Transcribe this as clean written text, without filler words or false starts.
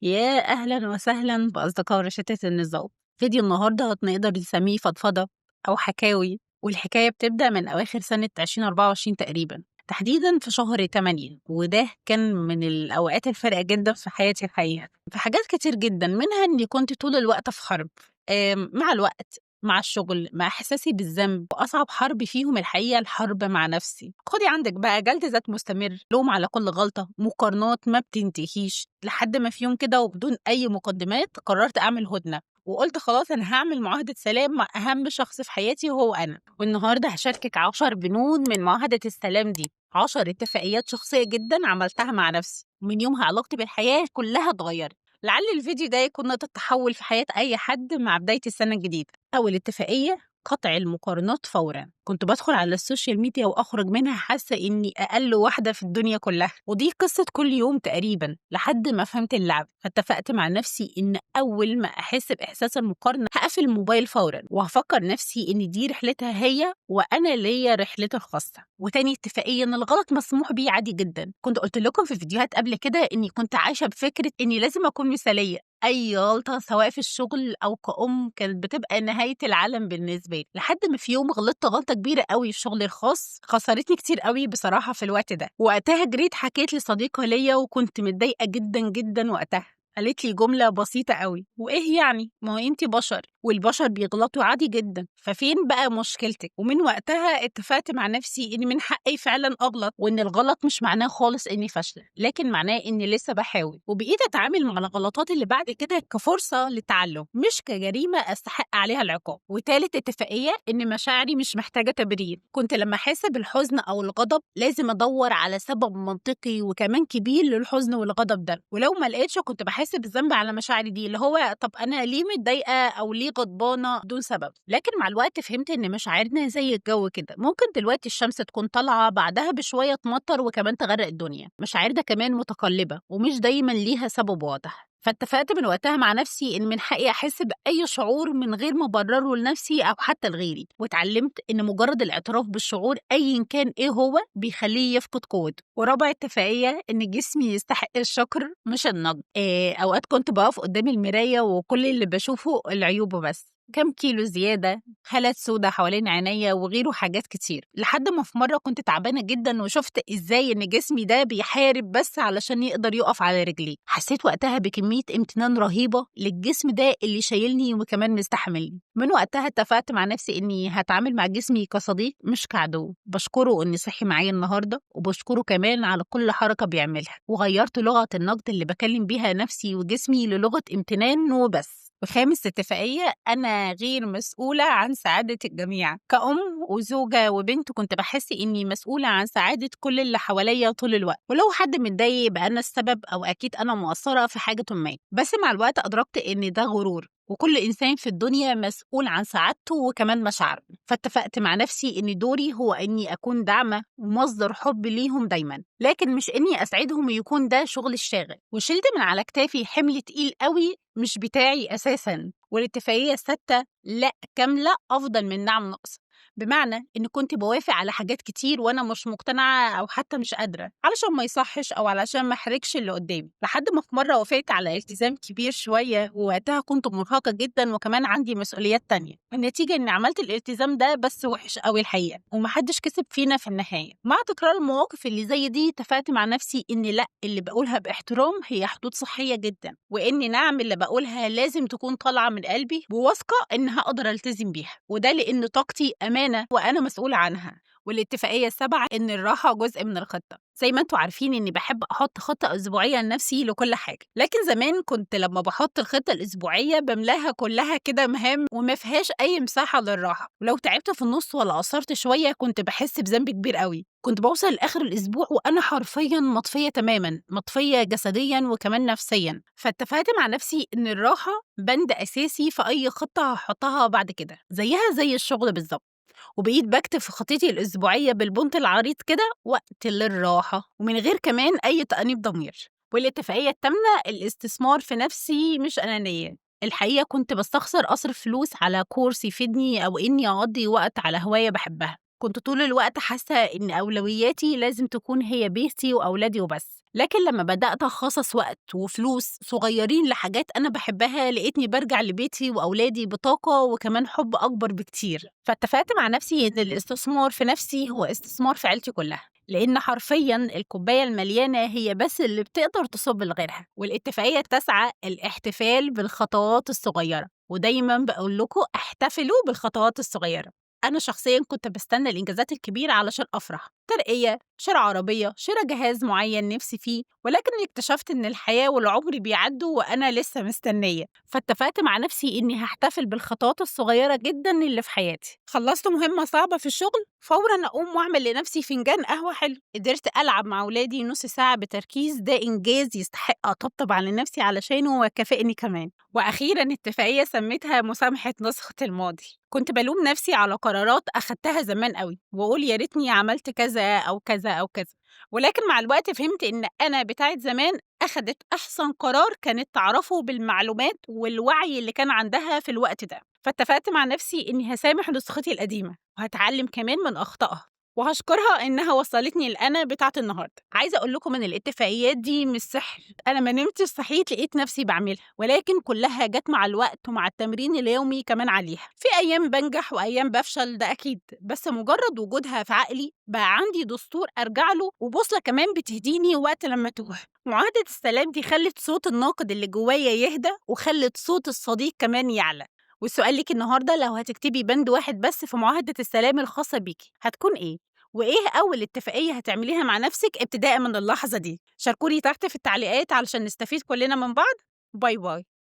يا أهلًا وسهلًا بأصدقاء روشتة النظام. فيديو النهارده نقدر نسميه فضفضة أو حكاوي، والحكاية بتبدأ من أواخر سنة 2024 تقريبًا، تحديدًا في شهر 8، وده كان من الأوقات الفارقة جدًا في حياتي الحقيقة، في حاجات كتير جدًا، منها إني كنت طول الوقت في حرب، مع الوقت، مع الشغل، مع إحساسي بالذنب، وأصعب حرب فيهم الحقيقة الحرب مع نفسي. خدي عندك بقى جلد ذات مستمر، لوم على كل غلطة، مقارنات ما بتنتهيش، لحد ما في يوم كده وبدون أي مقدمات قررت أعمل هدنة، وقلت خلاص أنا هعمل معاهدة سلام مع أهم شخص في حياتي وهو أنا. والنهارده هشاركك 10 بنود من معاهدة السلام دي، 10 اتفاقيات شخصية جدا عملتها مع نفسي، ومن يومها علاقتي بالحياة كلها اتغيرت. لعل الفيديو ده يكون نقطة تحول في حياة أي حد مع بداية السنة الجديدة. أول اتفاقية، قطع المقارنات فورا. كنت بدخل على ال social media وأخرج منها حاسة إني أقل واحدة في الدنيا كلها، ودي قصة كل يوم تقريبا لحد ما فهمت اللعب. فاتفقت مع نفسي إن أول ما أحس بإحساس المقارنة هقفل الموبايل فورا، وهفكر نفسي إن دي رحلتها هي وأنا ليا رحلتي الخاصة. وتاني اتفاقية، إن الغلط مسموح بيه عادي جدا. كنت قلت لكم في فيديوهات قبل كده إني كنت عايشة بفكرة إني لازم أكون مثالية، أي غلطة سواء في الشغل أو كأم كانت بتبقى نهاية العالم بالنسبة لي، لحد ما في يوم غلطت غلطة كبيرة قوي في شغلي الخاص خسرتني كتير قوي بصراحة في الوقت ده. وقتها جريت حكيت لصديقة ليا وكنت متضايقة جدا جدا وقتها. قالت لي جملة بسيطة قوي، وإيه يعني؟ ما هو أنتي بشر والبشر بيغلطوا عادي جدا، ففين بقى مشكلتك؟ ومن وقتها اتفقت مع نفسي إن من حقي فعلا أغلط، وإن الغلط مش معناه خالص إني فاشلة، لكن معناه إني لسه بحاول. وبقيت أتعامل مع الغلطات اللي بعد كده كفرصة للتعلم، مش كجريمة أستحق عليها العقاب. وتالت اتفاقية، إن مشاعري مش محتاجة تبرير. كنت لما أحس بالحزن أو الغضب لازم أدور على سبب منطقي وكمان كبير للحزن والغضب ده، ولو ما لقيتش كنت بحس بالذنب على مشاعري دي، اللي هو طب أنا ليه متضايقة أو ليه غضبانة بدون سبب. لكن مع الوقت فهمت إن مشاعرنا زي الجو كده، ممكن دلوقتي الشمس تكون طالعة بعدها بشوية تمطر وكمان تغرق الدنيا. مشاعرنا كمان متقلبة ومش دايما ليها سبب واضح. فاتفقت من وقتها مع نفسي إن من حقي أحس بأي شعور من غير ما أبرره لنفسي أو حتى لغيري، واتعلمت إن مجرد الاعتراف بالشعور أيا كان إيه هو بيخليه يفقد قوته. ورابع اتفاقية، إن جسمي يستحق الشكر مش النقد. أوقات كنت بقف قدام المراية وكل اللي بشوفه العيوب بس، كم كيلو زيادة، هالات سودة حوالين عينيا وغيره حاجات كتير، لحد ما في مرة كنت تعبانة جدا وشفت إزاي إن جسمي ده بيحارب بس علشان يقدر يقف على رجليه. حسيت وقتها بكمية امتنان رهيبة للجسم ده اللي شايلني وكمان مستحملني. من وقتها اتفقت مع نفسي إني هتعامل مع جسمي كصديق مش كعدو. بشكره إن صحي معايا النهاردة، وبشكره كمان على كل حركة بيعملها. وغيرت لغة النقد اللي بكلم بيها نفسي وجسمي للغة امتنان وبس. وخامس اتفاقية، أنا غير مسؤولة عن سعادة الجميع. كأم وزوجة وبنت كنت بحس إني مسؤولة عن سعادة كل اللي حواليا طول الوقت، ولو حد متضايق يبقى أنا السبب أو أكيد أنا مقصرة في حاجة ما. بس مع الوقت أدركت إن ده غرور، وكل إنسان في الدنيا مسؤول عن سعادته وكمان مشاعره. فاتفقت مع نفسي إن دوري هو إني أكون داعمة ومصدر حب ليهم دايما، لكن مش إني أسعدهم ويكون ده شغل الشاغل. وشلت من على كتافي حمل تقيل قوي مش بتاعي أساسا. والاتفاقية الستة، لا كاملة أفضل من نعم ناقصة. بمعنى إن كنت بوافق على حاجات كتير وأنا مش مقتنعة أو حتى مش قادرة، علشان ما يصحش أو علشان ما أحرجش اللي قدامي. لحد ما في مرة وافقت على التزام كبير شوية، ووقتها كنت مرهقة جدا وكمان عندي مسؤوليات تانية. النتيجة إني عملت الالتزام ده بس وحش قوي الحقيقة، ومحدش كسب فينا في النهاية. مع تكرار المواقف اللي زي دي اتفقت مع نفسي إن لا اللي بقولها باحترام هي حدود صحية جدا، وإن نعم اللي بقولها لازم تكون طالعة من قلبي وواثقة إن هقدر ألتزم بيها، وده لأن طاقتي أمانة وأنا مسؤولة عنها. والاتفاقية السابعة، إن الراحة جزء من الخطة. زي ما انتوا عارفين إني بحب أحط خطة أسبوعية لنفسي لكل حاجة، لكن زمان كنت لما بحط الخطة الأسبوعية بملاها كلها كده مهام وما فيهاش أي مساحة للراحة، ولو تعبت في النص ولا قصرت شوية كنت بحس بذنب كبير قوي. كنت بوصل لآخر الأسبوع وأنا حرفياً مطفية تماماً، مطفية جسدياً وكمان نفسياً. فاتفقت مع نفسي إن الراحة بند أساسي في أي خطة هحطها بعد كده، زيها زي الشغل بالظبط. وبقيت بكتب في خطتي الأسبوعية بالبنط العريض كده وقت للراحة، ومن غير كمان أي تأنيب ضمير. والاتفاقية الثامنة، الاستثمار في نفسي مش أنانية. الحقيقة كنت بستخسر أصرف فلوس على كورس يفيدني أو إني أقضي وقت على هواية بحبها. كنت طول الوقت حاسة إن أولوياتي لازم تكون هي بيتي وأولادي وبس، لكن لما بدأت أخصص وقت وفلوس صغيرين لحاجات أنا بحبها، لقيتني برجع لبيتي وأولادي بطاقة وكمان حب أكبر بكتير. فاتفقت مع نفسي إن الاستثمار في نفسي هو استثمار في عيلتي كلها، لأن حرفياً الكوباية المليانة هي بس اللي بتقدر تصب لغيرها. والاتفاقية التاسعة الاحتفال بالخطوات الصغيرة، ودايماً بقول لكم احتفلوا بالخطوات الصغيرة. أنا شخصياً كنت بستنى الإنجازات الكبيرة علشان أفرح، ترقية، شراء عربية، شراء جهاز معين نفسي فيه، ولكن اكتشفت إن الحياة والعمر بيعدوا وأنا لسه مستنية. فاتفقت مع نفسي إني هحتفل بالخطوات الصغيرة جداً اللي في حياتي. خلصت مهمة صعبة في الشغل، فوراً أقوم وأعمل لنفسي فنجان قهوة حلو. قدرت ألعب مع أولادي نص ساعة بتركيز، ده إنجاز يستحق أطبطب على نفسي علشانه وكافئني كمان. وأخيراً اتفاقية سميتها مسامحة نسخة الماضي. كنت بلوم نفسي على قرارات أخدتها زمان قوي، وأقول يا ريتني عملت كذا أو كذا أو كذا، ولكن مع الوقت فهمت إن أنا بتاعت زمان أخدت أحسن قرار كانت تعرفه بالمعلومات والوعي اللي كان عندها في الوقت ده. فاتفقت مع نفسي إني هسامح نسختي القديمة، وهتعلم كمان من أخطائها، وهشكرها إنها وصلتني لأنا بتاعت النهاردة. عايزة أقول لكم إن الاتفاقيات دي مش سحر، أنا ما نمتش صحيت لقيت نفسي بعملها، ولكن كلها جت مع الوقت ومع التمرين اليومي كمان عليها. في أيام بنجح وأيام بفشل، ده أكيد، بس مجرد وجودها في عقلي بقى عندي دستور أرجع له، وبوصلة كمان بتهديني وقت لما أتوه. معاهدة السلام دي خلت صوت الناقد اللي جوايا يهدى، وخلت صوت الصديق كمان يعلى. والسؤال ليكي النهاردة، لو هتكتبي بند واحد بس في معاهدة السلام الخاصة بيكي، هتكون إيه؟ وإيه أول اتفاقية هتعمليها مع نفسك ابتداء من اللحظة دي؟ شاركوني تحت في التعليقات علشان نستفيد كلنا من بعض. bye bye.